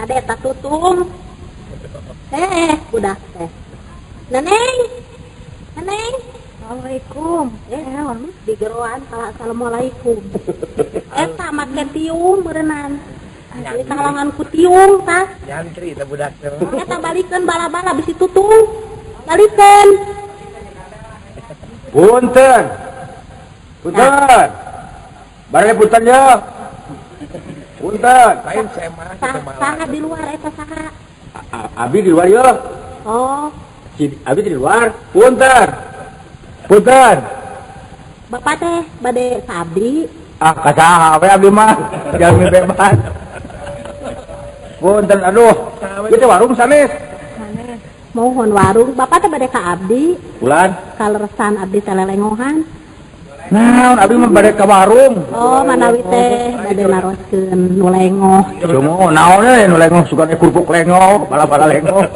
Kade eta tutung. Budak teh. Neneng. Neneng. Assalamualaikum. Naon di geroan salah assalamualaikum. Eta make tiung meureunnan. Di kalangan ku tiung tah. Nyantri teh budak teh. Eta balikeun bala-bala bisi tutung. Balikeun. Punten. Punten. Bare punten ya. Punten. Lain semah kitu mah. Saha di luar eta saha? Abi di luar ya. Oh. Si abi di luar. Punten. Punten. Bapak teh bade ka abdi. Ah, ka saha we abdi mah. Jalmi bebas. Punten aduh. Ieu teh warung sanes. Sanes. Mohon warung, bapak teh bade ka abdi. Bulan. Kaleresan abdi teh lelengohan. Naon abdi mah bade ka warung. Oh, manawi teh bade naroskeun nu lengoh. Sumo naon we nu lengoh sugan kerupuk lengoh, bala-bala lengoh.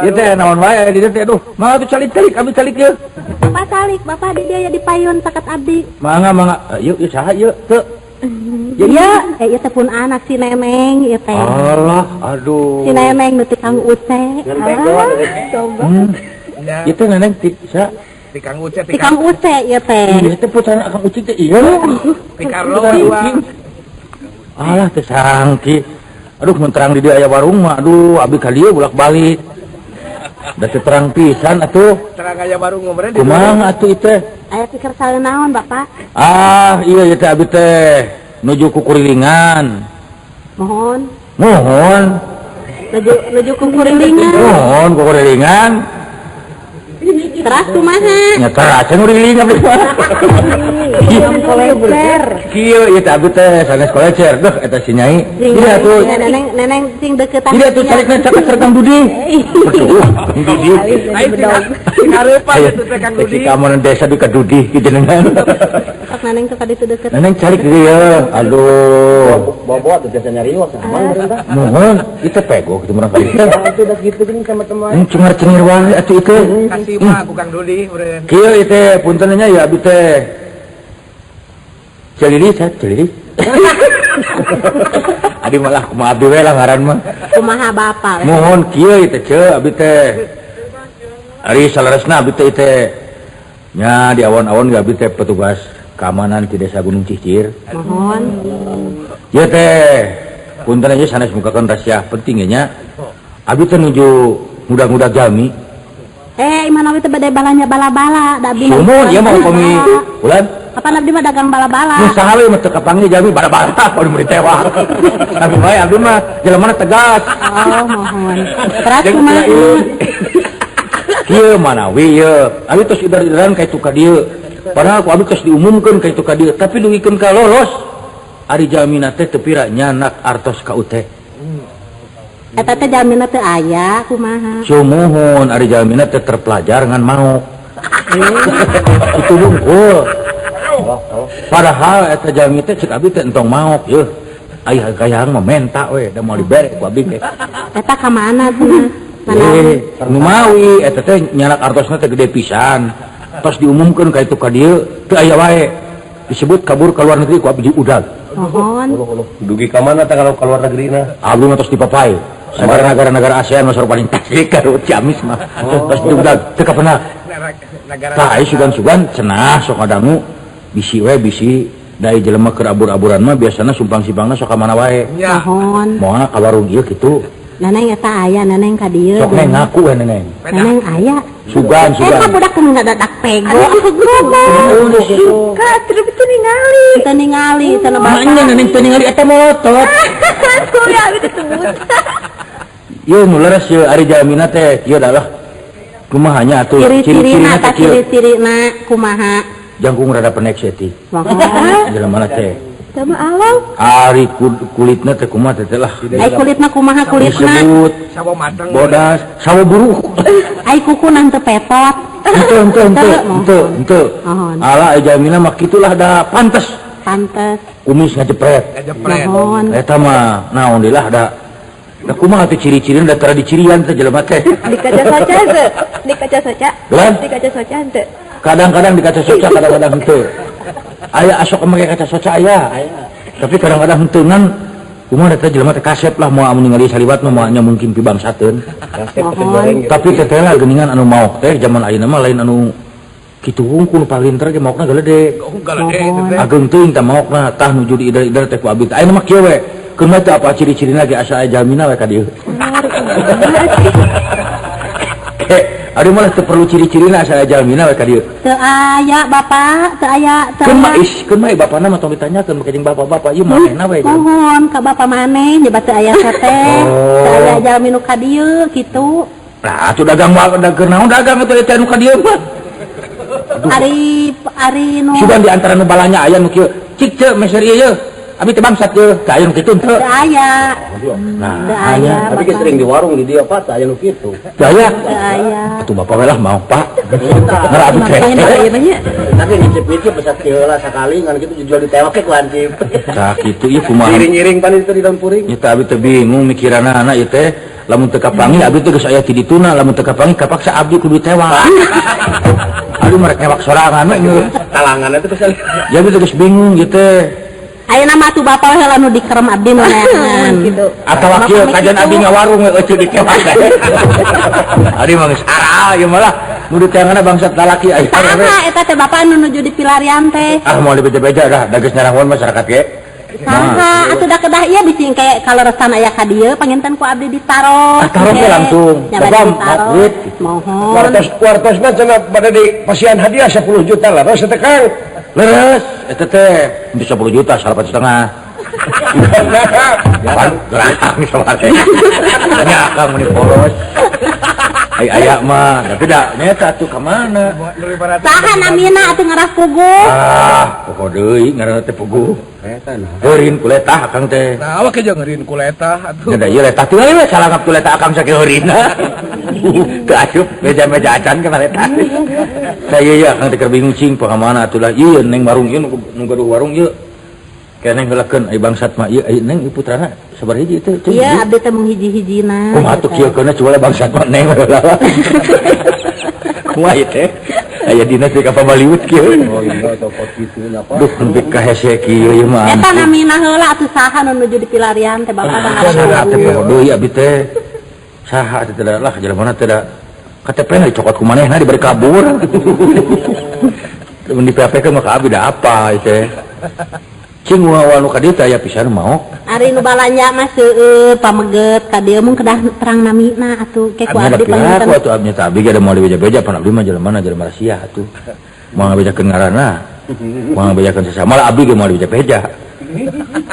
Ieu teh naon wae di dieu teh aduh. Mangga tuh calik-calik abdi calik ieu. Bapak calik, bapak di dieu ya di payun saket abdi. Mangga mangga. Ieu ieu saha ieu teu? Iya, ieu teh pun anak si Neneng ieu teh. Alah, aduh. Si Neneng nu ti Kang Uce. Coba. Ieu teh Neneng ti sa? Ti Kang Uce, ti Kang Uce ieu teh. Ieu teh putrana Kang Uce teh ieu. Ti Karlo dua. Alah teh sangki. Aduh mun terang di dieu aya warung mah aduh abdi ka dieu bolak-balik. Da teu terang pisan atuh. Terang aya warung mah di. Kumaha atuh ieu teh? Aya pikir sae naon Bapak? Ah, iya ieu teh abdi teh nuju kukurilingan. Mohon. Mohon. Nuju kukurilingan. Mohon kukurilingan. Teras kumaha? Nya teras nguriling abdi mah. Kolecer. Kieu ieu teh abdi teh sanes kolecer. Duh eta si Nyai. Ieu atuh Neneng neneng sing deuketan. Ieu atuh calikna caket Kang Dudi. Aduh, Kang Dudi. Aing ngarepan atuh teh Kang Dudi. Keamanan desa di ka Dudi kieu jenengan. Sok neneng tuh ka ditu deukeut. Neneng calik di dieu. Aduh. Bawa-bawa tuh biasa nyarios emang mereka. Mohon, ieu teh pego kitu murang kali. Itu udah gitu gini sama teman. Cengar-cengir wae atuh ieu. Kasih mah ku Kang Dudi meureun. Kieu ieu teh punten nya ya abdi teh. Celilis, celilis. Adi malah kumaha abdi we lah ngaran mah. Kumaha bapak? Mohon kieu ieu teh ceu abdi teh. Ari saleresna abdi teh teh. Nya di awan-awan ge abdi teh petugas keamanan di Desa Gunung Cicir. Mohon. Ieu teh punten aja sanes mukakeun rahasia penting nya. Abdi teh nuju mudah-mudah jalmi. Imanawi teh bade balanya bala-bala, da abdi mah. Sumuhun ieu mah upami bulan. Kapan abdi mah dagang bala-bala? Nu saha we mah teu kapanggih jalmi bala-bala kudu meuli tewak. Tapi bae abdi mah jelemana tegas. Oh, mohon. Teras kumaha? Kieu manawi ieu. Abdi tos idar-idaran ka itu ka dieu. Padahal ku abdi tos diumumkeun ka itu ka dieu, tapi dugikeun ka lolos. Ari jalmina teh teu pira nyanak artos ka UT. Eta teh jalmina teu aya kumaha? Sumuhun ari jalmina teh terpelajar ngan maok. Itu wungkul. Padahal eta jalmi teh cek abdi teh entong maok yeuh. Aya gayang mah menta we da moal dibere ku abdi teh. Eta ka mana cenah? Nu mawi eta teh nyanak artosna teh gede pisan. Tos diumumkeun ka itu ka dieu teu aya wae. Disebut kabur ka luar negeri ku abdi udag. Mohon. Dugi ka mana teh kalau ka luar negeri na? Abdi mah tos dipapai. Negara-negara ASEAN mah paling tasik ka Ciamis mah. Tos diudag teu kapenak. Tah aya sugan-sugan cenah sok ngadangu bisi we bisi da jelema keur abur-aburan mah biasana sumpang-simpangna sok ka mana wae. Mohon. Moal ka warung ieu kitu. Neneng eta aya neneng ka dieu. Sok neng ngaku we neneng. Neneng aya. Sugan sugan. Eta budak ngadadak pego. Suka terus teu ningali. Teu ningali teu bapak. Manya neneng teu ningali eta motor. Tuh ya abdi disebut. Ieu nu leres ieu ari jalmina teh ieu adalah kumaha nya atuh ciri-cirina teh ciri-cirina kumaha. Jangkung rada pendek saeutik. Jelema teh. Sama alam. Ari kulitna teh kumaha teh lah. Ai kulitna kumaha kulitna? Disebut sawo mateng. Bodas, sawo buruk. Ai kukuna henteu petot. Henteu henteu. Alah ai jalmina mah kitulah da pantes. Pantes. Kumis ngajepret. Ngajepret. Eta mah naon deui lah da. Da kumaha teh ciri-cirina da tara dicirian teh jelema teh. Di kaca soca henteu. Di kaca soca. Di kaca soca henteu. Kadang-kadang di kaca soca, kadang-kadang henteu. Aya asok make kaca soca aya. Tapi kadang-kadang henteu ngan Kumaha teh jelema teh kasep lah moal amun ningali saliwat mah moal nya mungkin pibangsateun. Tapi teteh lah geuningan anu maok teh zaman ayeuna mah lain anu kitu hungkul palinter ge maokna galede. Ageng teuing tah maokna tah nuju diidar-idar teh ku abdi. Ayeuna mah kieu we. Keun mah teu apa ciri-cirina ge asa aya jalmina we ka dieu. Aduh malah teu perlu ciri-cirina asa aya jalmina we ka dieu. Teu aya bapak, teu aya. Keun mah is, keun mah bapana mah tong ditanyakeun make jeung bapak-bapak ieu manehna we. Mohon ka bapak maneh nyebat teu aya teh. Teu aya jalmi nu ka dieu kitu. Lah atuh dagang mah dagang naon dagang atuh eta nu ka dieu mah. Ari ari nu sugan di antara nu balanya aya nu kieu. Cik ceu meser ieu ye. Abi teh bangsat ye, ka aya nu kitu teu. Teu aya. Nah, aya. Tapi ge sering di warung di dieu Pak, aya nu kitu. Teu aya. Teu aya. Atuh bapak we lah mau Pak. Ngarah abi teh. Tapi ngicip-ngicip besar kieu lah sakali ngan kitu dijual di tewak ku hansip. Tah kitu ieu kumaha. Iring-iring pan itu di daun puring. Nya teh abi teh bingung mikiranana ieu teh. Lamun teu kapanggih abdi teh geus aya ti dituna, lamun teu kapanggih kapaksa abdi kudu tewak. Aduh merek newak sorangan we geus. Talanganna teh geus. Ya abdi teh geus bingung ieu teh. Ayeuna mah atuh bapak heula nu dikerem abdi nu neangan gitu. Atawa kieu kajian abdi ngawarung we euceu ditewak. Abdi mah geus aral ieu mah lah. Nu diteanganna bangsat lalaki aya. Saha eta teh bapak nu nuju di pilarian teh? Ah moal dibeja-beja dah, da geus nyarahun masyarakat ge. Saha atuh da kedah ieu bisi engke kaleresan aya ka dieu panginten ku abdi ditaros. Ah taros we langsung. Bapak duit. Mohon. Wartosna cenah bade di pasian hadiah 10 juta lah, leres teh Kang. Leres eta teh 10 juta 8,5. Pan gerang sabaraha. Nya Kang meni polos. Ai aya mah, tapi da nyeta atuh ka mana? Saha namina atuh ngarah puguh? Ah, poho deui ngaranna teh puguh. Eta nah. Heurin ku letah akang teh. Nah, awak ge ngeurin ku letah atuh. Nya da ieu letah teh we salangap ku letah akang sakieu heurinna. Teu asup meja-meja acan ka letah. Tah ieu ya akang teh keur bingung cing ka mana atuh lah. Ieu neng warung ieu nu gaduh warung ieu. Keneng heulakeun ai bangsat mah ieu ai neng ieu putrana sabaraha hiji teh? Iya, abdi teh mung hiji-hijina. Kumaha atuh kieu keuna cuala bangsat mah neng heula. Kumaha ieu teh? Aya dinas di ka pabaliut kieu. Oh iya topot kitu nya Pak. Duh nepi ka hese kieu ieu mah. Eta namina heula atuh saha nu nuju di pilarian teh bapak mah. Saha teh poho deui abdi teh. Saha teh lah jelema teh da KTP na dicokot ku manehna dibari kabur. Mun di PAP mah ka abdi da apa ieu teh. Cing wawan nu ka dieu teh aya pisan maok. Ari nu balanja mah seueur pameget ka dieu mung kedah terang namina atuh ke ku abdi panginten. Ku atuh abdi teh abdi ge da moal dibeja-beja pan abdi mah jelema jelema rahasia atuh. Moal ngabejakeun ngaranna. Moal ngabejakeun sasama lah abdi ge moal dibeja-beja.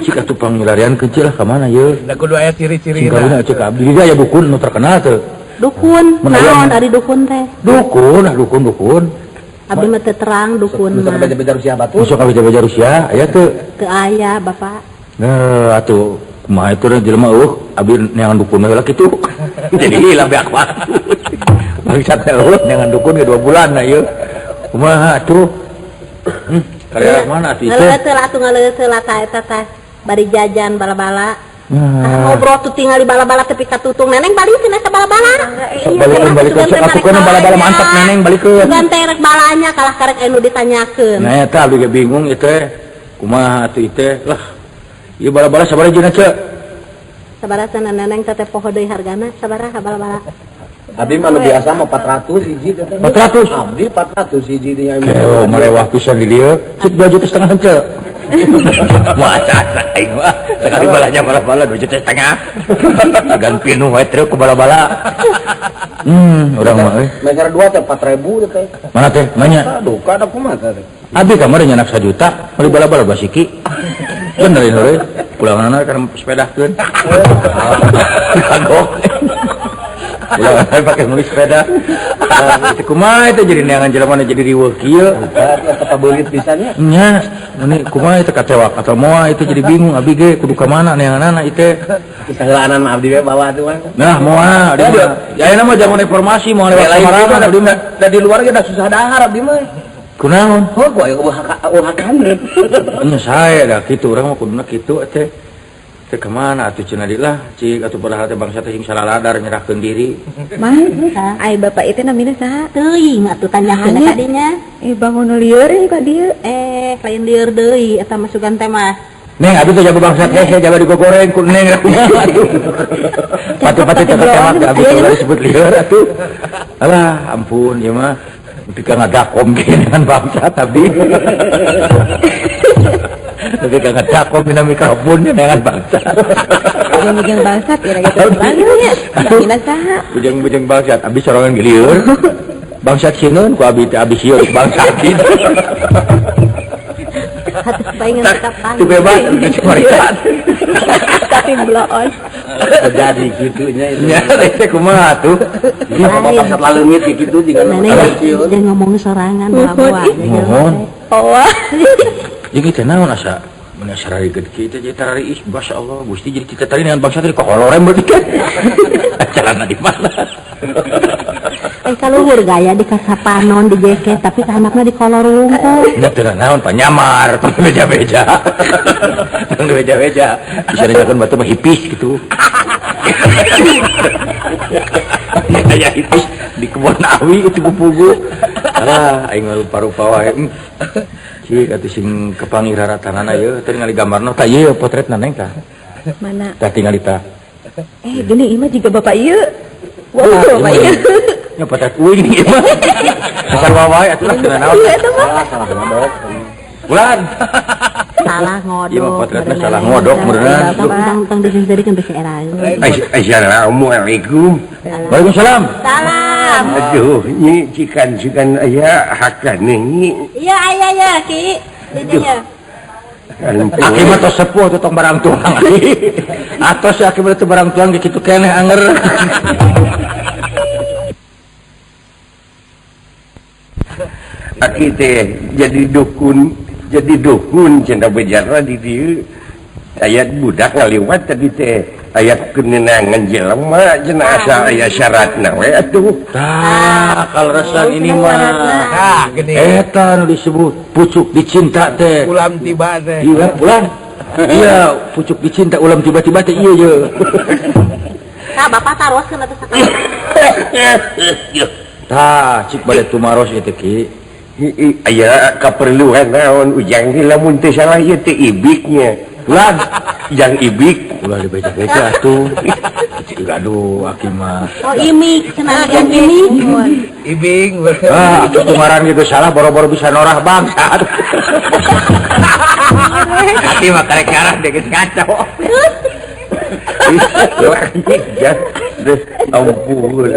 Cik atuh pangilarian kecil lah ka mana ieu? Da kudu aya ciri-cirina. Cing cek abdi ge aya dukun nu terkenal teu. Dukun, naon ari dukun teh? Dukun, ah dukun-dukun. Abdi mah teu terang dukun mah. Sok beja-beja Rusia batu. Sok beja-beja Rusia, aya teu? Teu aya, Bapak. Nah, atuh kumaha itu jelema eueuh abdi neangan dukun heula kitu. Jadi hilang beak waktu. Bangsat teh eueuh neangan dukun ge 2 bulan na ieu. Kumaha atuh? Karya mana atuh itu? Ngaleut heula atuh ngaleut heula ka eta teh. Bari jajan bala-bala. Ngobrol tuh tinggal di bala-bala tepi katutung neneng balik cenah ka bala-bala. Sok balikeun sok atukeun bala-bala mantap neneng balikeun. Sugan teh rek balanya kalah karek anu ditanyakeun. Nah eta abdi ge bingung ieu teh. Kumaha atuh ieu teh? Lah ieu bala-bala sabaraha jina ceu? Sabaraha cenah neneng teh poho deui hargana sabaraha bala-bala. Abdi mah nu biasa mah 400 hiji teh. 400? Abdi 400 hiji teh. Oh, marewah pisan di dieu. Cik 2,5 juta ceu. Masa aing mah sekali balanya bala-bala 2,5 juta. Agan pinuh we truk ku bala-bala. Urang mah euy. Meter 2 teh 4000 teh. Mana teh? Manya. Aduh, kada kumaha teh. Abi kamari nyanak 1 juta, meuli bala-bala basiki. Bener ini euy. Pulanganna kana sepedahkeun. Kagok. Pulanganna pake meuli sepeda. Itu kumaha itu jadi neangan jelema jadi riweuh kieu. Eta pabeulit pisan nya. Nya, meni kumaha itu katewak atau moal itu jadi bingung abdi ge kudu ka mana neanganana ieu teh. Kisaheulaan mah abdi we bawa atuh mah. Nah, moal abdi mah. Ya ayeuna mah zaman informasi moal lewat sembarangan abdi mah. Da di luar ge da susah dahar abdi mah. Kunaon? Heuh, ku aya uhakan. Nya sae da kitu urang mah kuduna kitu teh. Teh ka mana atuh cenah di lah, cik atuh padahal teh bangsa teh sing saladar nyerahkeun diri. Mah, ai bapak itu namina saha? Teuing atuh tanyakeun ka dinya. Bangun lieur ka dieu. Lain lieur deui eta mah sugan teh mah. Neng abdi teh jago bangsat hese jago digogoreng ku neng kumaha atuh. Pati-pati teh ketewak abdi teh ulah disebut lieur atuh. Alah ampun ieu mah nepi ka ngadakom dengan bangsat abdi. Nepi ka ngadakom dina mikrofon dengan bangsat. Bujang-bujang bangsat kira gitu nya. Dina saha? Bujang-bujang bangsat abdi sorangan gelieur. Bangsat sieun ku abdi teh abdi sieun bangsat gitu. Itu bebas cemaritan. Tapi bloon. Terjadi gitunya itu. Ya, teh kumaha tuh? Iya, bangsat laleungit gitu juga. Jangan ngomong sorangan bawa. Mohon. Oh. Jeung teh naon asa mun asa rarigeut kieu teh jadi tarariis masyaallah Gusti jadi kita tadi dengan bangsat teh koholorem berarti kan. Acarana di mana? Kaluhur gaya di kasapanon di jaket tapi kahanapna di kolor wungkul. Nya teu naon panyamar, beja-beja. Tong beja-beja. Bisa dijakeun batu mah hipis gitu. Aya hipis di kebon awi itu pupugu. Alah aing mah rupa-rupa wae. Cik atuh sing kepanggih raratanana ieu teu ningali gambarna tah ieu potretna neng tah. Mana? Tah tingali tah. Gini ieu mah jiga bapak ieu. Wah, bapak ieu. Nya potret uing ieu mah. Asal wae atuh lah teu naon. Salah ngodok. Bulan. Salah ngodok. Ieu mah potretna salah ngodok meureun. Tong diseureurikeun besi era. Assalamualaikum. Waalaikumsalam. Salam. Aduh, nyi cikan-cikan aya hakan nyi. Iya aya ya Ki. Di dieu. Aki mah tos sepuh tuh tong barang tuang. Atos ya aki mah teu barang tuang kitu keneh anger. Aki teh jadi dukun cenah bejana di dieu. Aya budak ngaliwat tadi teh aya keunenangan jelema cenah asa aya syaratna we atuh. Tah kaleresan ini mah. Tah geuning. Eta nu disebut pucuk dicinta teh. Ulam tiba teh. Iya, ulam. Iya, pucuk dicinta ulam tiba-tiba teh ieu ye. Tah bapak taroskeun atuh sakali. Tah cik bade tumaros ieu teh Ki. Aya kaperluan naon ujang teh lamun teu salah ieu teh ibiknya. Ulan, yang ibik ulah dibeja-beja atuh. Aduh, aki mah. Oh, imik, cenah yang imik. Ibing. Ah, atuh tungaran gitu salah boro-boro bisa norah bangsat. Aki mah karek ngarah deh geus ngaco. Ampun,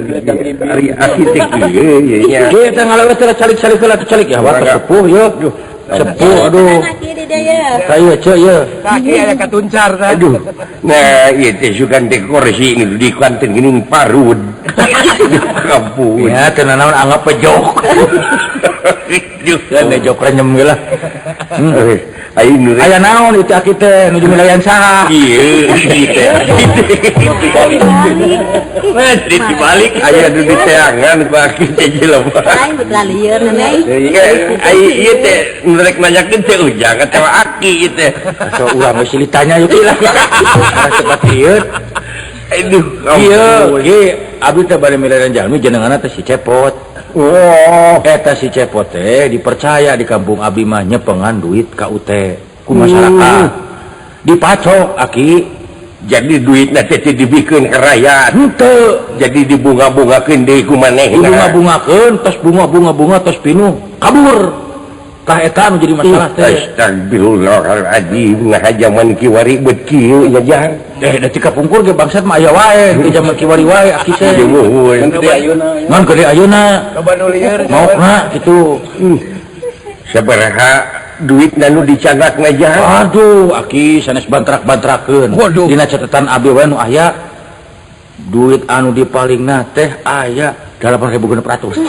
ari aki teh kieu nya. Kieu teh ngalewet teh calik-calik heula tuh calik ya, wah sepuh ye. Sepuh aduh. Kayu ceu ye. Kaki aya katuncar tah. Aduh. Nah, ieu teh sugan teh kursi nu di kanten geuning parud. Ampun. Ya teu nanaon anggap pejok. Kan jok renyem ge lah. Aya naon itu aki teh nuju milayan saha? Ieu teh. Dibalik aya nu diteangan ku aki teh jelema. Lain belalieun nenek. Ai ieu teh rek nanyakeun teh ujang atawa aki ieu teh. Asa urang geus ditanya yeuh lah. Cepat ieu. Aduh, ieu ge abdi teh bade milayan jalmi jenenganna teh si Cepot. Oh, eta si Cepot teh dipercaya di kampung abdi mah nyepengan duit KUT ku masyarakat. Dipacok aki jadi duitna teh teu dibikeun ka rakyat. Henteu, jadi dibunga-bungakeun deui ku manehna. Dibunga-bungakeun tos bunga-bunga-bunga tos pinuh kabur. Tah eta nu jadi masalah teh. Astagfirullahaladzim, nah zaman kiwari beut kieu nya jang. Da cika pungkur ge bangsat mah aya wae, di zaman kiwari wae aki teh. Ngan gede ayeuna. Ngan gede ayeuna. Loba nu lieur. Maokna kitu. Sabaraha duitna nu dicandak na jang? Aduh, aki sanes bantrak-bantrakeun. Dina catatan abdi wae nu aya duit anu dipalingna teh aya 8.600.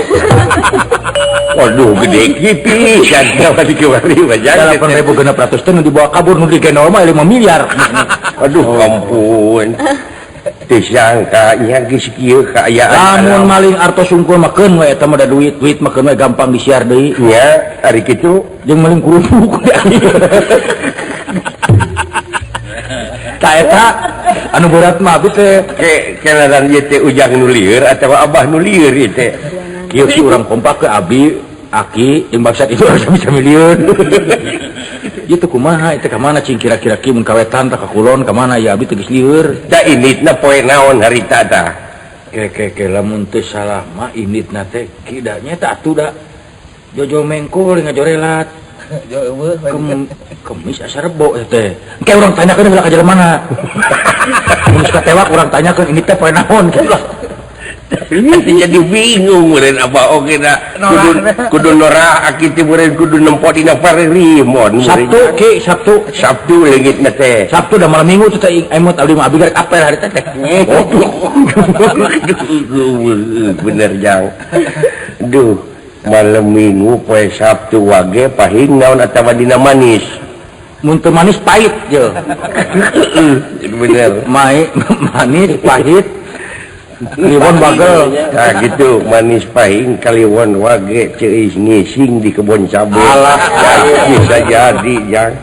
Waduh, gede pisan di kiwari mah jang. 8.600 teh nu dibawa kabur nu digendol mah 5 miliar. Aduh, ampun. Teu sangka nya geus kieu kaayaan. Lamun maling artos sungkul mah keun we eta mah da duit, duit mah keun we gampang disiar deui. Nya, ari kitu jeung maling kerupuk. Ta eta anu berat mah abdi teh kelaran ieu teh ujang nu lieur atawa abah nu lieur ieu teh. Kieu si urang kompak ke abdi, aki jeung bangsat itu harus bisa miliun. Ieu teh kumaha teh ka mana cing kira-kira ki mun ka wetan tah ka kulon ka mana ya abdi teh geus lieur. Da inditna poe naon harita tah? Ke lamun teu salah mah inditna teh kidanya teh atuh da Jojo mengkul ngajorelat. Kemis asa rebo teh. Engke urang tanyakeun heula ka jelema mana. Mun geus katewak urang tanyakeun ini teh poe naon kitu lah. Jadi bingung meureun abah oge da kudu norak aki teh meureun kudu nempo dina parerimon. Sabtu ki Sabtu. Sabtu leungitna teh. Sabtu da malam Minggu teh emot abdi mah abdi garek apel hari teh. Bener jang. Duh, malam Minggu poe Sabtu wage pahing naon atawa dina manis. Mun teu manis pahit je. Bener. Manis pahit. Kliwon bagel. Nah gitu, manis pahing kaliwon wage ceuis ngising di kebon cabe. Alah, bisa jadi jang.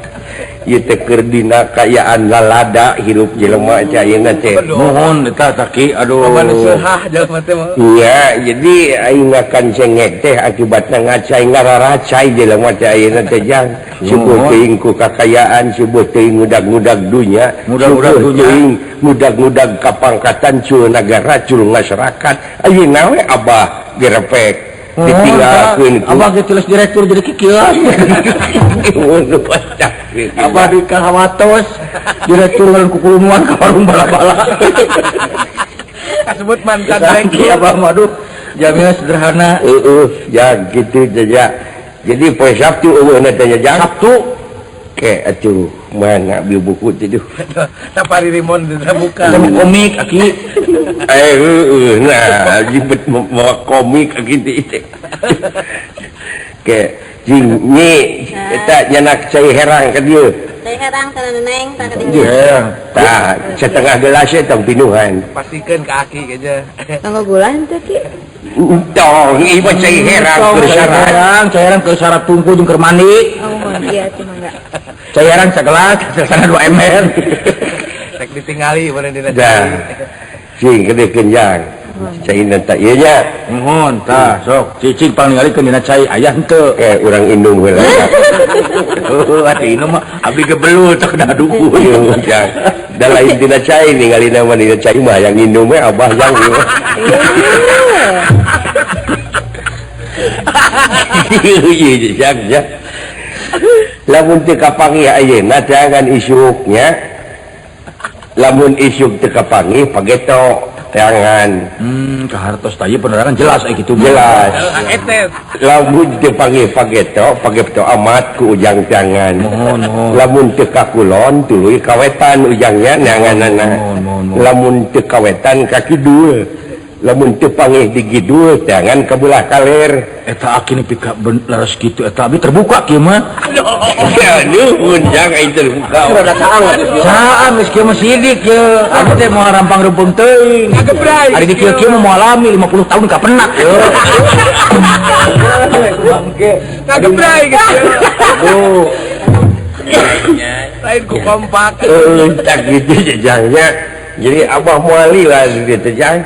Ieu teh keur dina kaayaan lalada hirup jelema teh ayeuna teh. Nuhun eta tah Ki, aduh. Jelema teh mah. Iya, jadi aing ngakan cengek teh akibatna ngacai ngararacai jelema teh ayeuna teh jang. Subuh teuing ku kakayaan, subuh teuing ngudag-ngudag dunya, ngudag-ngudag dunya, teuing ngudag-ngudag kapangkatan cul nagara cul masyarakat. Ayeuna we abah gerepek. Ditinggalkeun abah ge tulis direktur jadi kikieuan. Abah di kahawatos direktur lawan kukulumuan ka warung bala-bala. Kasebut mantan direktur abah mah aduh jaminan sederhana. Heeh, ya gitu saja. Jadi poe Sabtu eueuhna teh jang. Sabtu ke atuh mana bi buku teh duh. Tapari rimon buka. Sama komik aki. Heueuh nah jibet mawa komik aki teh. Ke jing nyi eta nyanak cai herang ka dieu. Cai herang ka neneng tah ka dieu. Tah setengah gelas eta pinuhan. Pastikeun ka aki ge. Tanggo gula henteu ki. Tong ieu mah cai herang keur syarat. Cai herang keur syarat tungku jeung keur mandi. Oh iya teh mangga. Cai herang sagelas, sana 2 ember. Rek ditingali meureun dina cai. Sing gedekeun jang. Cai teh ieu nya. Nuhun tah sok cicing pangningalikeun dina cai aya henteu. Urang indung heula. Heuh atuh indung mah abdi ge belut teh da duku ieu jang. Da lain dina cai ningalina mah dina cai mah yang indung we abah jang ieu. Ieu jang ya. Lamun teu kapanggih ayeuna teangan isuknya. Lamun isuk teu kapanggih pageto teangan. Kahartos tah ieu penerangan jelas aya kitu jelas. Lamun teu panggih pageto, pageto amat ku ujang teangan. Nuhun. Lamun teu ka kulon tuluy ka wetan ujangnya neanganana. Lamun teu ka wetan ka kidul. Lamun teu panggih di kidul teangan ka belah kaler. Eta aki nepi ka leres kitu eta abdi terbuka kieu mah. Aduh, ujang aing terbuka. Rada saang atuh. Saang geus kieu mah sidik ye. Abdi teh moal rampang-rempung teuing. Ari di kieu-kieu mah moal lami 50 tahun ka penak ye. Ngagebray geus. Aduh. Lain ku kompak. Heuh, tak kitu jejangnya. Jadi abah moal lila gitu jang.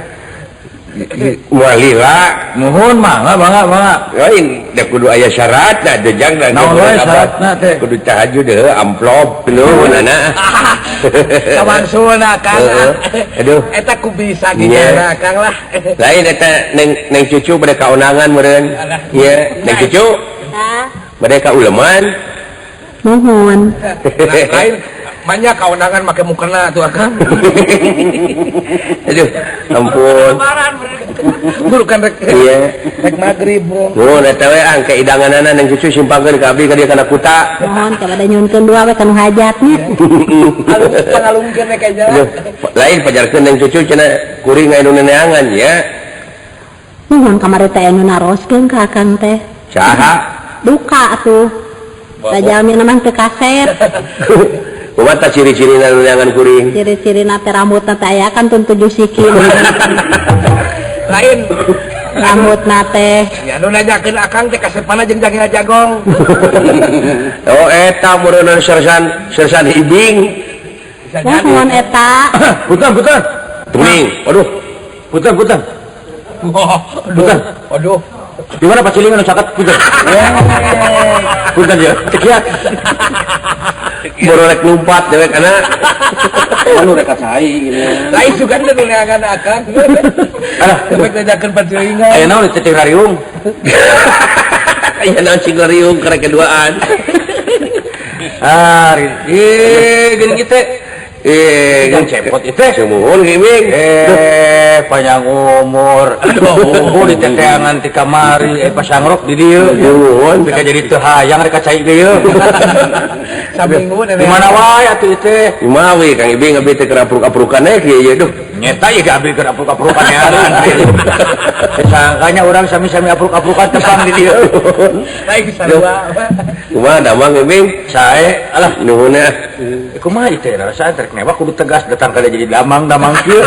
Walila nuhun mangga mangga mangga lain da kudu aya syaratna teh jang da naon wae syaratna teh kudu tahajud heuh amplop nuhun ana kawangsulna Kang aduh eta ku bisa gimana Kang lah lain eta neng cucu bade kaundangan meureun ieu neng cucu bade ka uleman nuhun lain banyak kaundangan make mukena tuh Akang. Aduh, ampun. Bukan rek. Iya. Rek magrib. Nuhun eta we ang keidanganana neng cucu simpangkeun ka abdi ka dieu kana kuta. Nuhun ka bade nyuhunkeun dua we ka nu hajatnya. Alus pangalungkeun we ka jalan. Lain pajarkeun neng cucu cenah kuring aya nu neneangan ya. Nuhun kamari teh anu naroskeun ka Akang teh. Saha? Duka atuh. Sajalmina mah teu kasep. Kumaha ciri-cirina nu neangan kuring? Ciri-cirina teh rambutna teh aya kan tun 7 siki. Lain rambutna teh. Ya nu nanyakeun Akang teh kasepana jeung jangina jagong. Oh eta meureunna sersan ibing. Nuhun eta. Punten punten. Tuning. Waduh. Punten punten. Punten. Waduh. Di mana Pak Ciling anu caket punten. Punten ya. Cekiat. Borolek lumpat dewek anak. Anu rek cai gini. Lain sugan teh neangan akang. Alah, dewek ngajakeun paceuingan. Aya naon teh rariung. Aya naon cing rariung karek keduaan. Ah, gini kitu. Yang cepot itu sumuhun giming. Panjang umur. Oh, di teteangan ti kamari pasangrok di dieu. Sumuhun. Mereka jadi teu hayang rek cai dieu. Saminggu di mana wae atuh teh? Di mana we Kang Ibing abdi teh keur apruk-aprukan we kieu duh. Nyeta ieu ge abdi keur apruk-aprukan ya. Sangkanya urang sami-sami apruk-aprukan tepang di dieu. Baik sarua. Kumaha damang Ibing? Sae alah nuhun ah. Kumaha ieu teh rasa rek newak kudu tegas datang kali jadi damang-damang kieu.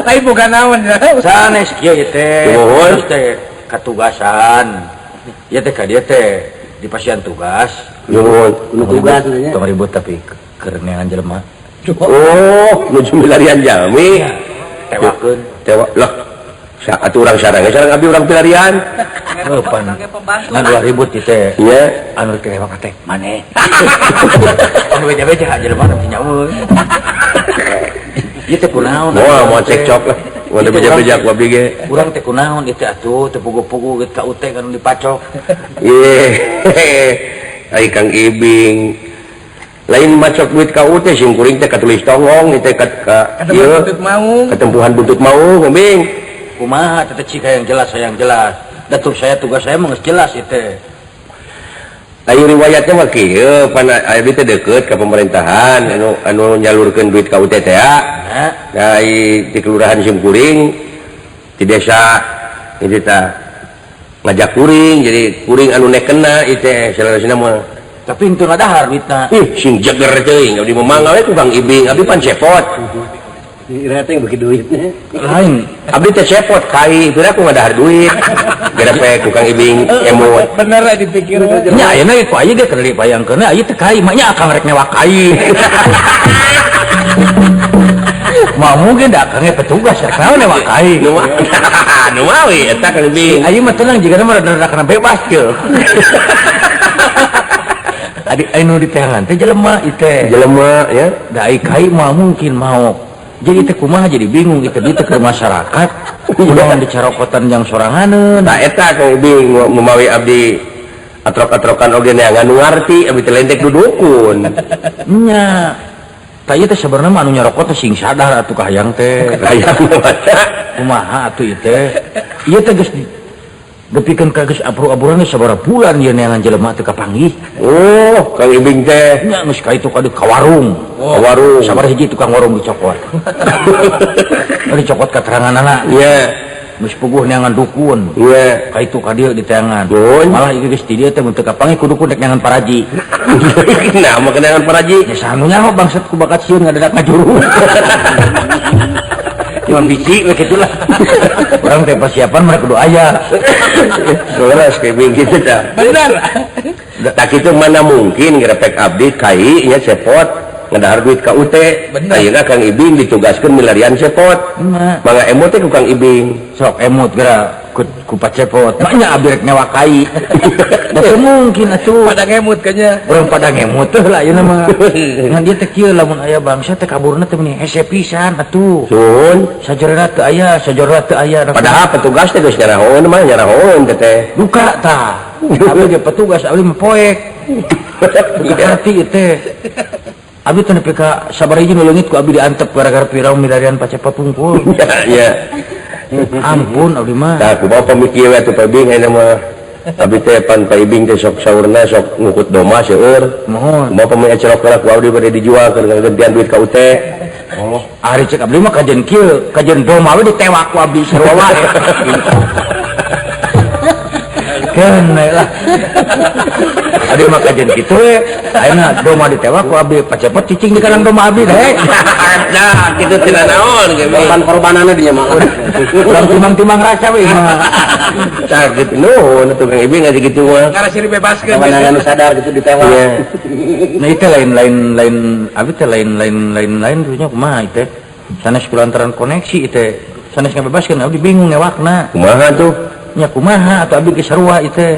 Lain bukan naon sanes kieu ieu teh. Nuhun teh katugasan. Ieu teh ka dieu teh di pasian tugas. Nuhun, nu tugas nya. Tong ribut tapi keur neangan jelema. Oh, nuju milarian jalmi. Tewakeun. Tewak lah. Saat urang sarang, sarang abdi urang pilarian. Heuh pan. Ngan ulah ribut ieu teh. Iya, anu tewak teh maneh. Anu beja-beja jelema teh nyawa. Ieu teh kunaon? Moal moal cekcok lah. Moal beja-beja ku abdi ge. Urang teh kunaon ieu teh atuh teu pugu-pugu geus ka ute kan dipacok. Ye. Ai Kang Ibing. Lain macok duit ka ute sing kuring teh katulis tongong ieu teh ka ieu ketempuhan buntut maung Ibing. Kumaha teh cika yang jelas yang jelas. Datuk saya tugas saya mah geus jelas ieu teh. Ayo riwayatnya mah kieu pan abdi teh deukeut ka pemerintahan anu nyalurkeun duit ka UTT teh. Nah, di kelurahan Simkuring di desa ieu teh ngajak kuring jadi kuring anu nekena ieu teh salarasna mah. Tapi henteu ngadahar duitna. Ih, sing jeger teuing abdi mah mangga we ku Kang Ibing, abdi pan cepot. Ira teh beuki duitnya. Lain, abdi teh cepot kai, pira ku ngadahar duit. Gara pe ku Kang Ibing emut. Bener dipikir. Nya ayeuna ku aya ge keur dibayangkeun aya teh kai, mah nya akang rek newak kai. Mah mungkin da akangnya petugas rek naon newak kai. Nu mawi eta Kang Ibing. Ayeuna mah tenang jigana mah rada kana bebas kieu. Adi anu diteangan teh jelema ieu teh. Jelema ya. Da ai kai mah mungkin maok. Jadi teh kumaha jadi bingung itu duit ke masyarakat kunaon dicarokotan yang soranganeun. Tah eta Kang Ibing memawi abdi atrok-atrokan oge neangan nu ngarti abdi teh lendek dudukun. Nya. Tah ieu teh sebenarnya mah anu nyarokot teh sing sadar atuh kahayang teh. Hayang kumaha atuh ieu teh. Ieu teh geus depikeun ka geus abur-aburan sabaraha bulan ieu neangan jelema teu kapanggih. Oh, Kang Ibing teh nya geus ka itu ka warung. Oh. Warung. Sabaraha hiji tukang warung dicokot. Dicokot kateranganana. Iya. Geus puguh neangan dukun. Iya. Ka itu ka dieu diteangan. Malah ieu geus di dieu teh mun teu kapanggih ku dukun rek neangan paraji. Nah, mah neangan paraji. Ya saha nu nyaho bangsat ku bakat sieun ngadadak ngajuru. Cuma biji we kitu lah. Urang teh persiapan mereka kudu aya. Soalnya kayak gitu tah. Bener. Tak itu mana mungkin ngerepek abdi kai nya cepot ngedahar duit ka UT. Ayeuna Kang Ibing ditugaskeun milarian cepot. Mangga emut teh ku Kang Ibing. Sok emut geura ku pacepot. Maknya abdi rek nyewa kai. Da teu mungkin atuh. Pada ngemut kayaknya. Urang pada ngemut teh lah ayeuna mah. Ngan dieu teh kieu lamun aya bangsa teh kaburna teh meni hese pisan atuh. Sun, sajorna teu aya, sajorna teu aya. Padahal petugas teh geus nyarahoeun mah nyarahoeun teh teh. Duka tah. Abdi ge petugas abdi mah poek. Ngerti ieu teh. Abdi teh nepi ka sabaraha hiji nu leungit ku abdi diantep gara-gara pirang milarian pacepot wungkul. Iya. Ampun abdi mah. Tah kumaha pamikir we atuh Pak Ibing ayeuna mah. Abdi teh pan Pak Ibing teh sok saurna sok ngukut doma seueur. Mohon. Kumaha pamit acerok heula ku abdi bade dijual keur gantian duit ka UT. Oh, ari cek abdi mah kajen kieu, kajen doma we ditewak ku abdi sarua wae. Kene lah. Abdi mah kajen kitu we. Ayeuna doma ditewak ku abdi pacepot cicing di kandang doma abdi deh. Nah, kitu teh naon ge. Korban-korbanana dinya mah. Urang timang-timang rasa we mah. Tah kitu nuhun atuh Kang Ibing ngaji kitu mah. Ngarasa dibebaskeun. Korban anu sadar kitu ditewak. Nah itu lain-lain abdi teh lain-lain dunya kumaha ieu teh. Sanes kulantaran koneksi ieu teh. Sanes ngabebaskeun abdi bingung ngewakna. Kumaha tuh? Nya kumaha atuh abdi geus sarua ieu teh.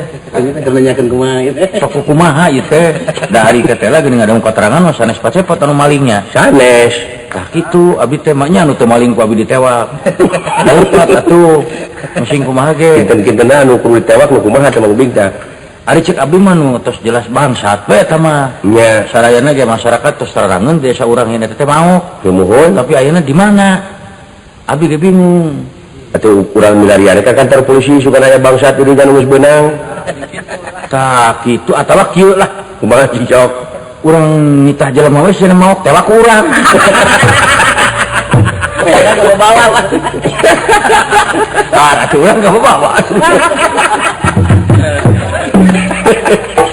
Nanyakeun kumaha ieu teh. Sok kumaha ieu teh. Da ari teh lah geuning ngadang keterangan mah sanes pacepot anu malingnya. Sanes. Tah kitu abdi teh mah nya anu teu maling ku abdi ditewak. Daupat atuh. Musing kumaha ge. Kinten-kintenna anu kudu ditewak nu kumaha teh Mang Ibing tah. Ari cek abdi mah nu tos jelas bangsat we eta mah. Nya. Sarayana ge masyarakat tos tarangeun desa urang ieu teh maok. Nuhun. Tapi ayeuna di mana? Abdi ge bingung. Atuh urang milarian ka kantor polisi sugan aya bangsat di dinya geus beunang. Tah kitu atawa kieu lah. Kumaha cicok? Urang nitah jelema we cenah maok tewak urang. Enggak bawa. Tah atuh urang enggak bawa.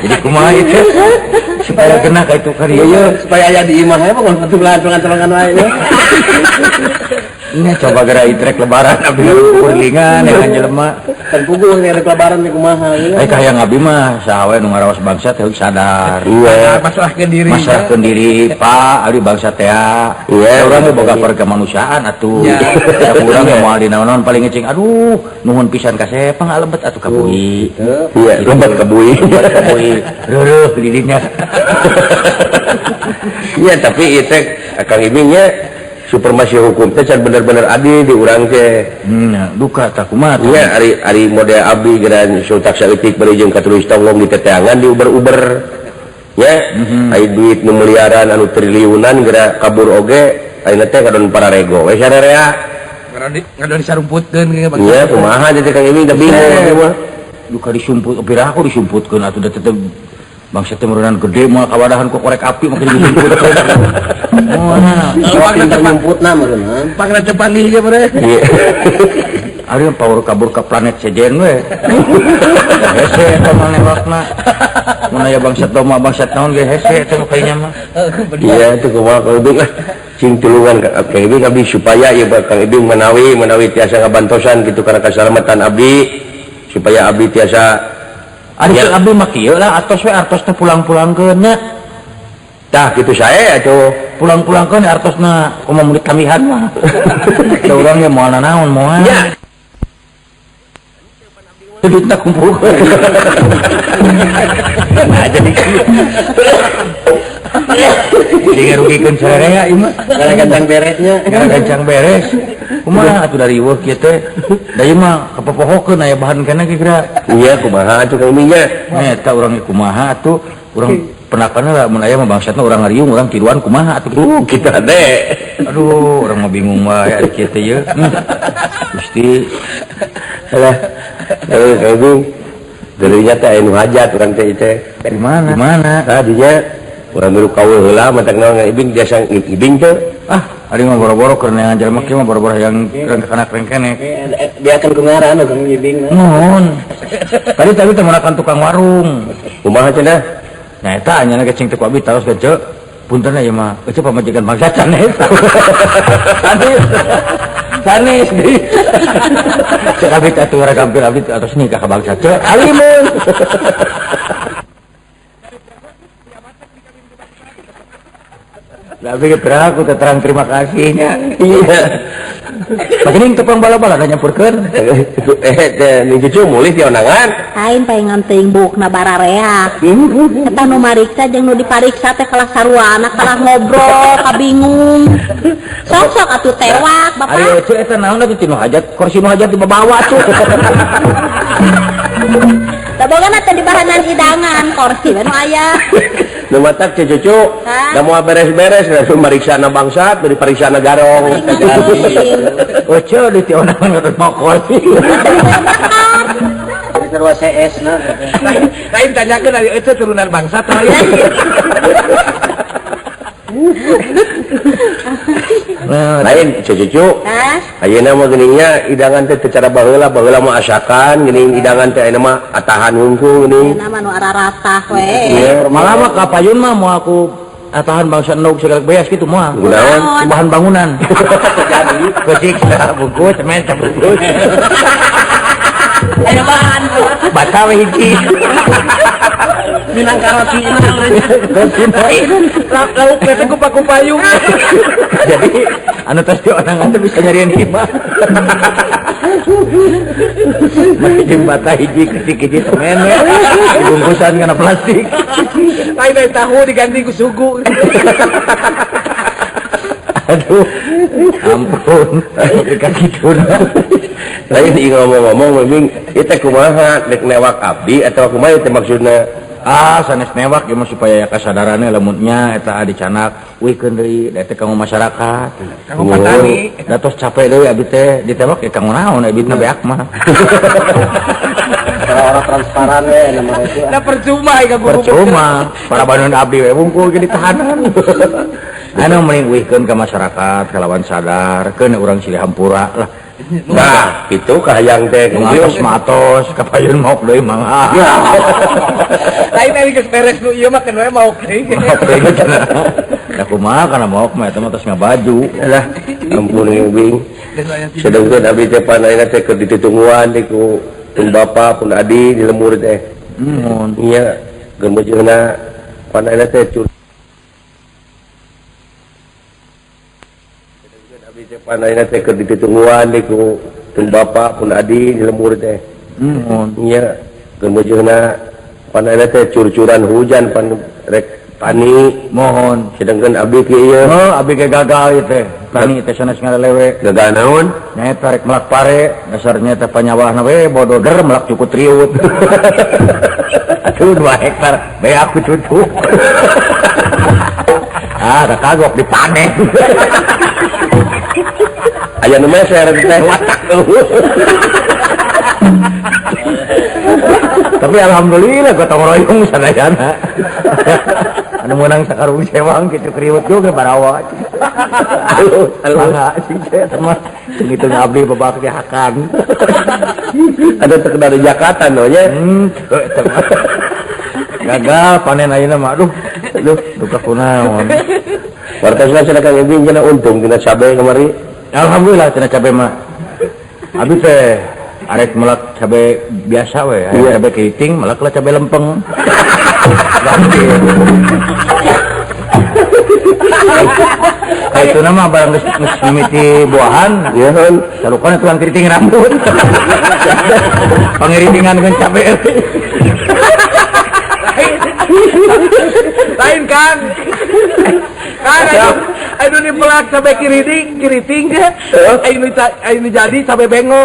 Jadi kumaha itu supaya kena ka itu ka dieu supaya aya di imah we mah pentulan-pentulan wae. Ini coba geura itrek lebaran abdi kurlingan dengan jelema. Kan puguh rek lebaran teh kumaha ieu. Eh kahayang abdi mah saha we nu ngaraos bangsa teh sadar. Iya, masrahkeun diri. Masrahkeun diri, Pak, abdi bangsa teh. Iya, urang mah boga perkemanusiaan atuh. Da urang mah moal dinaon-naon paling ngecing aduh, nuhun pisan ka sepang alebet atuh ka bui. Iya, lebet ka bui. Lebet ka bui. Reureuf di dinya. Iya, tapi ieu teh Kang Ibing nya supremasi hukum teh can bener-bener adil di urang teh. Duka tah kumaha. Nya ari ari model abdi geura sultak saeutik bari jeung katulis tonggong di teteangan diuber-uber. Nya aya duit nu miliaran anu triliunan geura kabur oge ayeuna teh kadon pararego we sararea. Ngadon disarumputkeun ge bang. Nya kumaha teh Kang Ibing teh bingung mah. Duka disumput piraha ku disumputkeun atuh da tetep bangsa teh meureunnan gede moal kawadahan ku korek api makin disumputkeun. Oh, pinter nyumputna meureunnan. Pangna teu panggih ge meureun. Ari power kabur ka planet sejen we. Hese eta mah nembakna. Mun aya bangsat domba bangsat naon ge hese eta mah kayaknya mah. Iya itu kumaha Kang Ibing lah. Cing tulungan Kang Ibing abdi supaya ieu Kang Ibing menawi menawi tiasa ngabantosan kitu kana kasalamatan abdi supaya abdi tiasa ari cek abdi mah kieu lah atos we artos teh pulang-pulangkeun nya. Tah kitu sae atuh. Pulang-pulangkeun artosna kumaha mun ditamihan mah. Da urang ge moal nanaon moal. Nya. Duitna kumpulkeun. Nah jadi jadi ngarugikeun sararea ieu mah. Gara gancang beresnya. Gara gancang beres. Kumaha atuh dari eueuh kieu teh. Da ieu mah kapopohokeun aya bahan kana ge geura. Iya kumaha atuh Kang Ibing nya. Eta urang ge kumaha atuh urang penakanna lah mun aya mah bangsatna urang ngariung urang tiluan kumaha atuh kita teh. Aduh urang mah bingung wae ari kieu teh ye. Gusti. Alah. Kang Ibing deunya teh aya nu hajat urang teh teh. Di mana? Di mana? Tah dinya urang milu kaul heula matak naon Kang Ibing biasa Ibing teh. Ah, ari mah boro-boro keur neangan jelema kieu mah boro-boro hayang kana krengkenek. Biakeun ku ngaran Kang Ibing. Nuhun. Tadi tadi teh manakan tukang warung. Kumaha cenah? Nah eta anyana ge cing teh ku abdi taros ge ceu. Punten ieu mah, eceu pamajikan bangsa sanes. Sanes. Sanes deui. Cek abdi teh atuh gampil abdi atos nikah ka bangsa ceu. Alimun. Lah abdi ge aku teh terang terima kasihnya. Iya. Pagening tepang bala-bala nyampurkeun. Teh ning cucu mulih ti onangan. Lain palingan teuing buukna barareak. Eta nu mariksa jeung nu dipariksa teh kalah saruana kalah ngobrol kabingung. Sok-sok atuh tewak bapak. Ari eceu eta naon atuh tinu hajat kursi nu hajat dibawa atuh. Da bogana teh dibahanan hidangan kursi we nu aya. Nu matak cucu da moal beres-beres da mariksana bangsat bari pariksana garong. Eceu di ti onangan katut mau kursi. Sarua CS na. Lain tanyakeun ari eceu turunan bangsat lain. Lain cucu. Ayeuna mah geuning hidangan teh teu cara baheula, baheula mah asakan geuning hidangan teh ayeuna mah atahan hungkul geuning. Ayeuna mah nu araratah we. Malah mah ka payun mah moal ku atahan bangsa endog segala beas kitu moal. Kunaon? Bahan bangunan. Jadi bungkus, bungkus, semen bungkus. Aya bahan. Bata we hiji. Minang karoti lauk teh ku paku payung. Jadi anu tos di onangan teh bisa nyarian imah. Jeung bata hiji kecil-kecil semen dibungkusan kana plastik. Lain tahu diganti ku sugu. Aduh, ampun, kaki tuna. Lain ngomong-ngomong, Bing, itu kumaha dek newak abdi atau kumaha itu maksudna? Ah, sanes newak ieu mah supaya kasadarannya lamunnya eta dicanak, wikeun deui da teh kanggo masyarakat, kanggo petani. Da tos capek deui abdi teh ditewak ya kanggo naon abdi na beak mah. Orang transparan we nama itu. Da percuma ieu guru. Percuma, para banun abdi we wungkul ge ditahanan. Anu mending wihkeun ka masyarakat kalawan sadar keun urang silih hampura lah. Nah, kitu kahayang teh matos matos kapayun maok deui mangga. Lain ari geus beres nu ieu mah keun we maok deui. Maok deui cenah. Da kumaha kana maok mah eta mah tos ngabaju. Lah, ampun Bing. Sedengkeun abdi teh panaina teh keur ditutungguan teh ku pun bapa pun adi di lemur teh. Mun. Iya, geumeujeuna panaina teh panaina teh keur ditutungguan teh ku pun bapa pun adi di lemur teh. Mun. Iya, geumeujeuna panaina teh curcuran hujan pan rek tani mohon. Sedangkan abdi kieu ieu. Oh, abdi ge gagal ieu teh. Tani teh sanes ngalelewe. Gagal naon? Nyaeta rek melak pare, dasarnya teh panyawahna we bododer melak cukup riut. Aduh 2 hektar, be aku cucu. Ah, da kagok dipanen. Aya nu meser teh. Tapi alhamdulillah gotong royong sadayana. Anu meunang sakarung sewang kitu kriwet juga barawa. Aduh, mangga sing teh mah ngitung abdi babak hakan. Ada terkenal di Jakarta no nya. Gagal panen ayeuna mah aduh. Aduh, duka kunaon. Wartasna cenah Kang Ibing cenah untung tina cabe kamari. Alhamdulillah tina cabe mah. Abdi teh arek melak cabe biasa we, yeah. Cabe keriting melaklah cabe lempeng. Kayak itu nama barang geus mimiti buahan, ya kan? Salukan tukang keriting rambut. Pangiritingan kan cabe. Lain kan. Kan ayo nu pelak cabe keriting ayo nu jadi cabe bengo.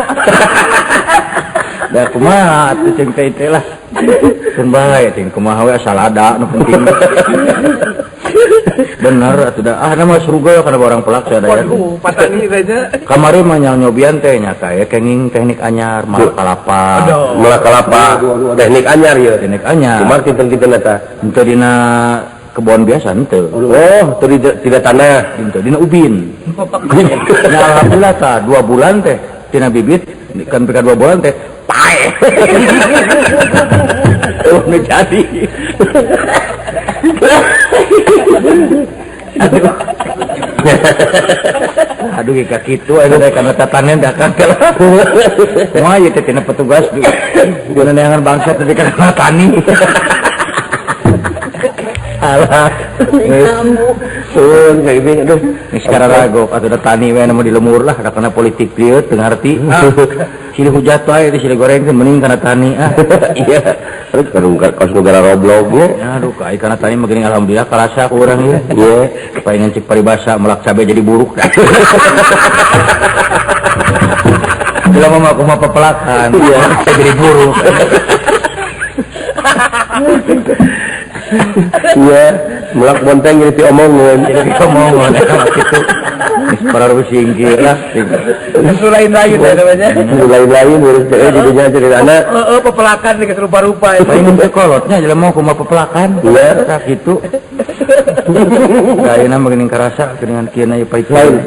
Da kumaha atuh cing teh teh lah. Keun bae cing kumaha we asal ada nu penting. Bener atuh da ah nama surga kana barang pelak sadaya. Waduh, patani teh nya. Kamari mah nyobian teh nya teh kenging teknik anyar melak kalapa. Melak kalapa teknik anyar ieu. Teknik anyar. Kumaha kinten-kinten eta? Henteu dina kebon biasa henteu. Oh, tidak tanah, henteu dina ubin. Nah, alhamdulillah tah 2 bulan teh tina bibit kan pika 2 bulan teh paeh. Oh, nu jadi. Aduh. Aduh ka kitu anu rek kana tatanen da kagel. Moal ieu teh tina petugas dina neangan bangsa teh kana tani. Alah. Sun kayak gini aduh. Sekarang ragu atau ada tani we anu di lemur lah ada kena politik dieu teu ngarti. Silih hujat wae teh silih goreng teh mending kana tani ah. Iya. Terus kaos negara roblog nya. Aduh ka kana tani mah geuning alhamdulillah karasa ku urang ieu. Iya. Palingan cek paribasa melak cabe jadi buruk. Jelema mah kumaha pepelakan. Iya, jadi buruk. Iya, melak bonteng jadi diomongan, jadi diomongan gitu. Para rusingkir lah. Itu lain-lain ya namanya. Lain-lain urus teh jadinya cerita anak. Heeh, pepelakan geus rupa-rupa. Paling teh kolotnya jelema kumaha pepelakan. Iya, tah kitu. Ayeuna mah geuning karasa geuningan kieu na ieu paicen.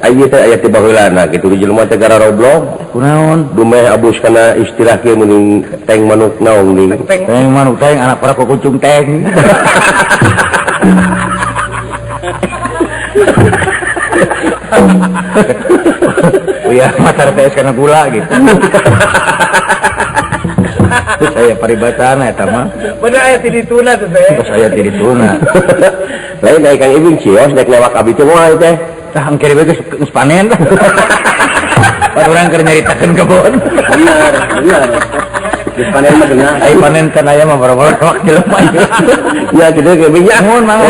Ayeuna teh aya ti baheulana kitu di jelema teh gara roblog. Kunaon? Dumeh abus kana istilah kieu meuning teng manuk naong ning. Teng manuk teng anak para kukucung teng. Iya, matar teh kana gula gitu. Terus aya paribasana eta mah. Bener aya ti dituna teh. Terus aya ti dituna. Lain aya Kang Ibing cios rek lewat abdi teh moal teh. Tah engke we geus panen. Pan urang keur nyaritakeun kebon. Bener, bener. Di panen mah geunah. Ai panen kan aya mah boro-boro jelema. Ya gitu ge beja. Nuhun Mang.